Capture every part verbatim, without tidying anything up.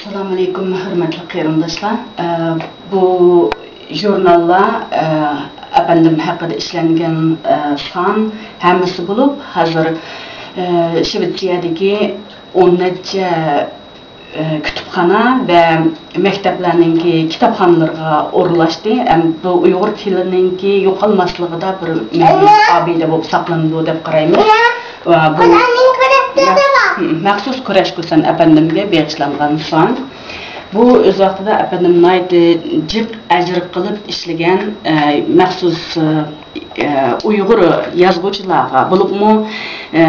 ئەسسالامۇئەلەيكۇم، ھۆرمەتلىك قېرىنداشلار. ئە، بۇ ژۇرناللار، ئە، ئەپەندىم ھەققىدە ئىشلەنگەن، ئە، سان ھەممىسى بولۇپ، ھازىر، ئە، شىۋېتسىيەدىكى ئون نەچچە، ئە، كۇتۇپخانا ۋە مەكتەپلەرنىڭكى كىتابخانىلىرىغا ئورۇنلاشتى. ھەم بۇ ئۇيغۇر تىلىنىڭكى يوقالماسلىقىدا بىر مۇھىم ئابىدە بولۇپ ساقلىنىدۇ دەپ قارايمىز. ۋە بۇ مەخ-، مەخسۇس كۈرەش كۈسەن ئەپەندىمگە بېغىشلانغان سان. بۇ ئۆز ۋاقتىدا ئەپەندىم ناھايىتى جىق ئەجىر قىلىپ ئىشلىگەن، ئە، مەخسۇس، ئە، ئۇيغۇر يازغۇچىلارغا، بولۇپمۇ، ئە،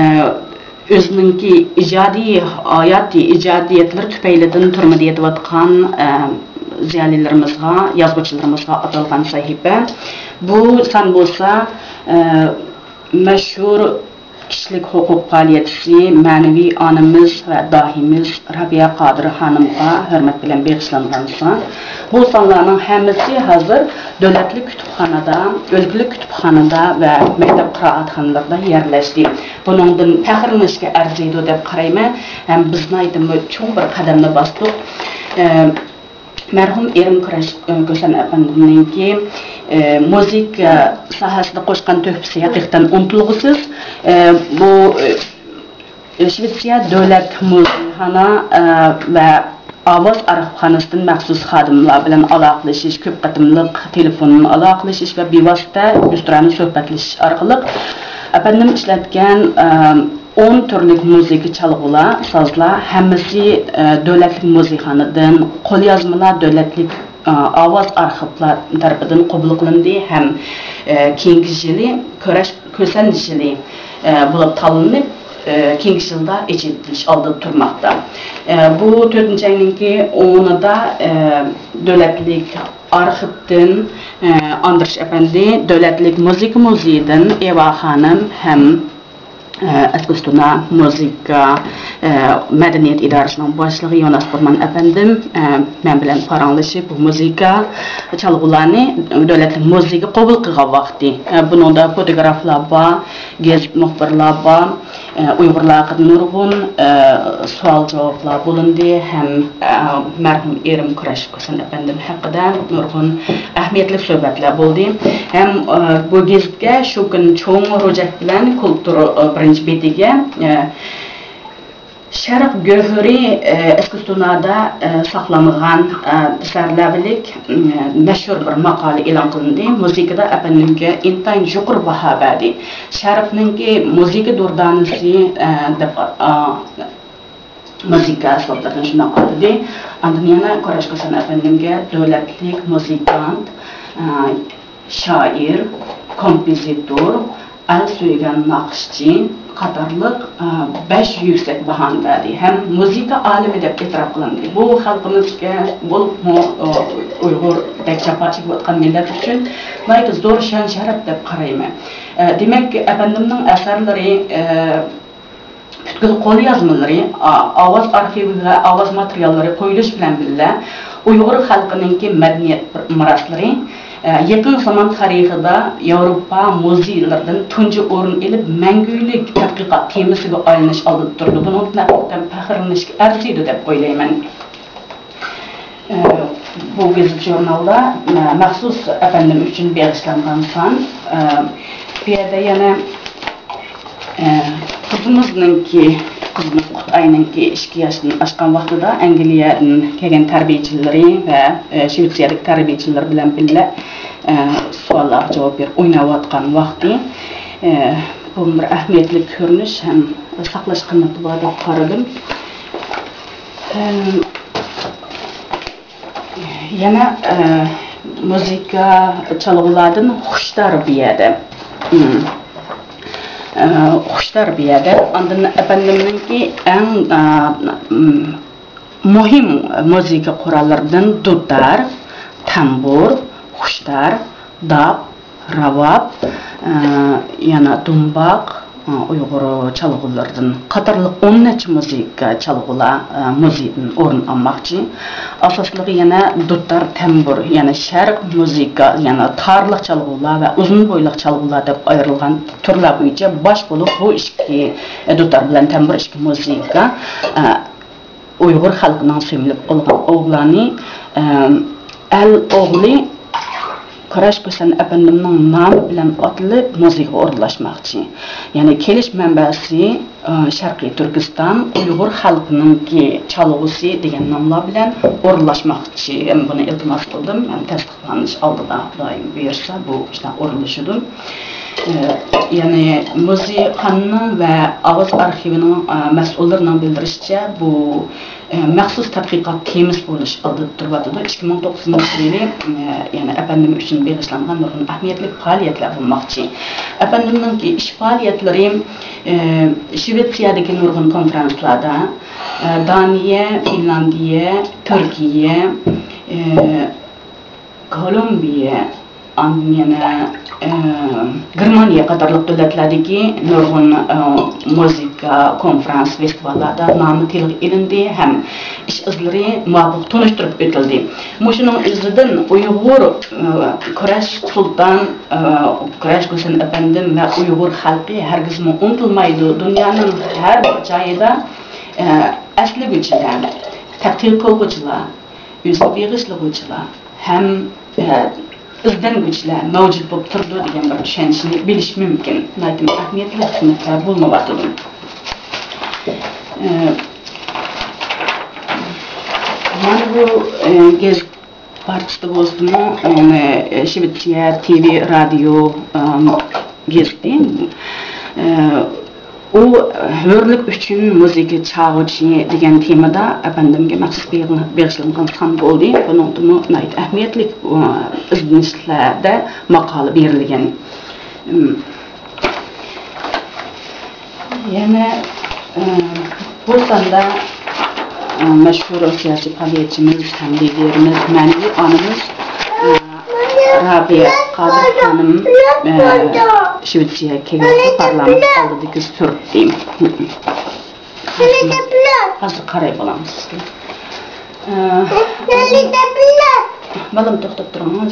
ئۆزىنىڭكى ئىجادىي ھاياتى، ئىجادىيەتلىرى تۈپەيلىدىن تۈرمىدە يېتىۋاتقان، ئە، زىيالىيلىرىمىزغا، يازغۇچىلىرىمىزغا ئاتالغان سەھىپە. بۇ سان بولسا، ئە، مەشھۇر كىشىلىك ھوقۇق پائالىيەتچىسى، مەنىۋى ئانىمىز ۋە داھىيمىز رابىيە قادىر خانىمغا ھۆرمەت بىلەن بېغىشلانغان سان. بۇ سانلارنىڭ ھەممىسى ھازىر دۆلەتلىك كۇتۇپخانىدا، ئۆلكىلىك كۇتۇپخانىدا ۋە مەكتەپ قىرائەتخانىلىرىدا يەرلەشتى. بۇنىڭدىن پەخىرلىنىشكە ئەرزىيدۇ دەپ قارايمەن. ھەم بىز ناھايىتى چوڭ بىر قەدەمنى باستۇق. ئە، مەرھۇم ئېرىم كۈرەش، ئە، كۈسەن ئەپەندىمنىڭكى، ئە، مۇزىكا ساھەسىدە قوشقان تۆھپىسى ھەقىقەتەن ئۇنتۇلغۇسىز. ئە، بۇ، ئە، شىۋېتسىيە دۆلەت مۇزېيخانا، ئە، ۋە ئاۋاز ئارخىپخانىسىدىن مەخسۇس خادىملار بىلەن ئالاقىلىشىش، كۆپ قېتىملىق تېلېفوندىن ئالاقىلىشىش ۋە بىۋاسىتە يۈزتۇرانە سۆھبەتلىشىش ئارقىلىق ئەپەندىم ئىشلەتكەن، ئە، ئون تۈرلۈك مۇزىكا چالغۇلار، سازلار ھەممىسى، ئە، دۆلەتلىك مۇزىكخانىدىن، قوليازمىلار دۆلەتلىك، ئە، ئاۋاز ئارخىپلار تەرىپىدىن قوبۇل قىلىندى ھەم، ئە، كېيىنكى يىلى كۈرەش كۈسەن يىلى، ئە، بولۇپ تاللىنىپ، ئە، كېيىنكى يىلدا ئېچىلىش ئالدىدا تۇرماقتا. ئە، بۇ تۆتىنچى ئاينىڭكى ئونىدا، ئە، دۆلەتلىك ئارخىپتىن، ئە، ئاندرىش ئەپەندى، دۆلەتلىك مۇزىكا مۇزېيىدىن ئېۋا خانىم ھەم ئە، ئەسكىستۇنا مۇزىكا، ئە، مەدەنىيەت ئىدارىسىنىڭ باشلىقى يوناس قۇرمان ئەپەندىم، ئە، مەن بىلەن پاراڭلىشىپ، بۇ مۇزىكا چالغۇلارنى دۆلەتلىك مۇزېيغا قوبۇل قىلغان ۋاقتى. ئە، بۇنىڭدا فوتوگرافلار بار، گېزىت مۇخبىرلار بار، ئە، ئۇيغۇرلار ھەققىدە نۇرغۇن، ئە، سوئال-جاۋابلار بولۇندى ھەم، ئە، مەرھۇم ئېرىم كۈرەش كۈسەن ئەپەندىم ھەققىدە نۇرغۇن ئەھمىيەتلىك سۆھبەتلەر بولدى. ھەم، ئە، بۇ گېزىتكە شۇ كۈنى چوڭ روجەك بىلەن كۇلتۇر، ئە، بىرىنچى بېتىگە، ئە، شەرق گۆھىرى، ئە، ئەسكىستۇنادا، ئە، ساقلانغان، ئە، ئەسەرلەرلىك، ئە، مەشھۇر بىر ماقالە ئېلان قىلىندى. مۇزىكىدا ئەپەندىمگە ئىنتايىن يۇقىرى باھا بەردى. شەرقنىڭكى مۇزىكا دۇردانىسى، ئە، دەپ، ئە، مۇزىكا ئەسۋابلىرىنى شۇنداق ئاتىدى. ئاندىن يەنە كۈرەش كۈسەن ئەپەندىمگە دۆلەتلىك مۇزىكانت، ئە، شائىر، كومپوزىتور، ئەل سۆيگەن ناخشىچى قاتارلىق، ئە، بەش يۈكسەك باھانى بەردى ھەم مۇزىكا ئالىمى دەپ ئېتىراپ قىلىندى. بۇ خەلقىمىزگە، بولۇپمۇ، ئۇ، ئۇيغۇردەك جاپا چېكىۋاتقان مىللەت ئۈچۈن ناھايىتى زور شان-شەرەپ دەپ قارايمەن. ئە، دېمەك، ئەپەندىمنىڭ ئەسەرلىرى، ئە، پۈتكۈل قوليازمىلىرى، ئا-، ئاۋاز ئارخىۋى ۋە ئاۋاز ماتېرىياللىرى قويۇلۇش بىلەن بىللە، ئۇيغۇر خەلقىنىڭكى مەدەنىيەت مىراسلىرى، ئە، يېقىن زامان تارىخىدا ياۋروپا مۇزېيلىرىدىن تۇنجى ئورۇن ئېلىپ، مەڭگۈلۈك تەتقىقات تېمىسىغا ئايلىنىش ئالدىدا تۇرىدۇ. بۇنىڭدىن ھەقىقەتەن پەخىرلىنىشكە ئەرزىيدۇ دەپ ئويلايمەن. ئە، بۇ گېزىت ژۇرنالدا، ئە، مەخسۇس ئەپەندىم ئۈچۈن بېغىشلانغان سان. ئە، بۇ يەردە يەنە، ئە، قىزىمىزنىڭكى، قىزىمىز قۇتئاينىڭكى ئىككى ياشتىن ئاشقان ۋاقتىدا ئەنگلىيەدىن كەلگەن تەربىيەچىلىرى ۋە، ئە، شىۋېتسىيەدىكى تەربىيەچىلىرى بىلەن بىللە، ئە، سوئاللارغا جاۋاب بېرىپ ئويناۋاتقان ۋاقتى. ئە، بۇ بىر ئەھمىيەتلىك كۆرۈنۈش ھەم ساقلاش قىممىتى بار دەپ قارىدىم. ئە، يەنە، ئە، مۇزىكا چالغۇلاردىن خۇشتار بۇ يەردە. ئە، خۇشتار بۇ يەردە. ئاندىن ئەپەندىمنىڭكى ئەڭ، ئە، مۇھىم مۇزىكا قوراللىرىدىن دۇتار، تەمبۇر، خۇشتار، داپ، راۋاب، ئە، يەنە دۇمباق، ئۇيغۇر چالغۇلىرىدىن قاتارلىق ئون نەچچە مۇزىكا چالغۇلار، ئە، مۇزېيدىن ئورۇن ئالماقچى. ئاساسلىقى يەنە دۇتار، تەمبۇر، يەنە شەرق مۇزىكا، يەنە تارلىق چالغۇلار ۋە ئۇزۇن بويلۇق چالغۇلار دەپ ئايرىلغان تۈرلەر بويىچە باش بولۇپ بۇ ئىككى، ئە، دۇتار بىلەن تەمبۇر ئىككى مۇزىكا، ئە، ئۇيغۇر خەلقىنىڭ سۆمۈلۈپ ئالغان ئوغلانى، ئەم، ئەل ئوغلى كۈرەش گۈلشەن ئەپەندىمنىڭ نامى بىلەن ئاتىلىپ مۇزېيغا ئورۇنلاشماقچى. يەنى كېلىش مەنبەسى، ئە، شەرقىي تۈركىستان ئۇيغۇر خەلقىنىڭكى چالغۇسى دېگەن ناملار بىلەن ئورۇنلاشماقچى. بۇنى ئىلتىماس قىلدىم ھەم تەستىقلىنىش ئالدىدا، خۇدايىم بۇيرۇسا، بۇ ئىشلار ئورۇنلىشىدۇ. ئە، يەنى مۇزېي خانىنىڭ ۋە ئاۋاز ئارخىۋىنىڭ، ئە، مەسئۇللىرىنىڭ بىلدۈرۈشىچە، بۇ، ئە، مەخسۇس تەتقىقات تېمىسى بولۇش ئالدىدا تۇرۇۋاتىدۇ. ئىككى مىڭ توققۇزىنچى يىلى، ئە، يەنى ئەپەندىم ئۈچۈن بېغىشلانغان نۇرغۇن ئەھمىيەتلىك پائالىيەتلەر بولماقچى. ئەپەندىمنىڭكى ئىش پائالىيەتلىرى، ئە، شىۋېتسىيەدىكى نۇرغۇن كونفرانسلاردا، ئە، دانىيە، فىنلاندىيە، تۈركىيە، ئە، كولومبىيە، ئاندىن يەنە، ئە، گېرمانىيە قاتارلىق دۆلەتلەردىكى نۇرغۇن، ئە، مۇزىكا، كونفرانس، فېستىۋاللاردا نامى تىلغا ئېلىندى ھەم ئىش ئىزلىرى مۇۋاپىق تونۇشتۇرۇپ ئۆتۈلدى. مۇشۇنىڭ ئىزىدىن ئۇيغۇر، ئە، كۈرەش سۇلتان، ئە، كۈرەش گۈلشەن ئەپەندىم ۋە ئۇيغۇر خەلقى ھەرگىزمۇ ئۇنتۇلمايدۇ. دۇنيانىڭ ھەر بىر جايىدا، ئە، ئەسلىگۈچىلەر، تەتقىق قىلغۇچىلار، ئۆزىنى بېغىشلىغۇچىلار ھەم، ئە، ئىزدەنگۈچىلەر مەۋجۇت بولۇپ تۇرىدۇ دېگەن بىر چۈشەنچىنى بىلىش مۇمكىن. ناھايىتى ئەھمىيەتلىك خىزمەتلەر بولمايۋاتىدۇ. ئە، مانا بۇ، ئە، گېزىت پارچىسىدا بولسىمۇ، ئە، شىۋېتسىيە تىۋى رادىيو، ئە، گېزىتى. ئە، ئۇ ھۆرلۈك ئۈچۈن مۇزىكا چالغۇچى دېگەن تېمىدا ئەپەندىمگە مەخسۇس بېغىشلانغان سان بولدى. بۇنىڭدىمۇ ناھايىتى ئەھمىيەتلىك، ئۇ، ئىزدىنىشلەردە ماقالە بېرىلگەن. ئىم، يەنە، ئىم، بۇ ساندا، ئىم، مەشھۇر سىياسىي پائالىيەتچىمىز ھەم لىدېرىمىز، مەنىۋى ئانىمىز، ئىم، رابىيە قادىر خانىم، ئە، شىۋېتسىيەگە كەلگەن پارلامېنت ئالدىدىكى سۈرىتى. ھازىر قاراپ بولامىز سىزگە. ئە، بالام، توختاپ تۇرۇڭ.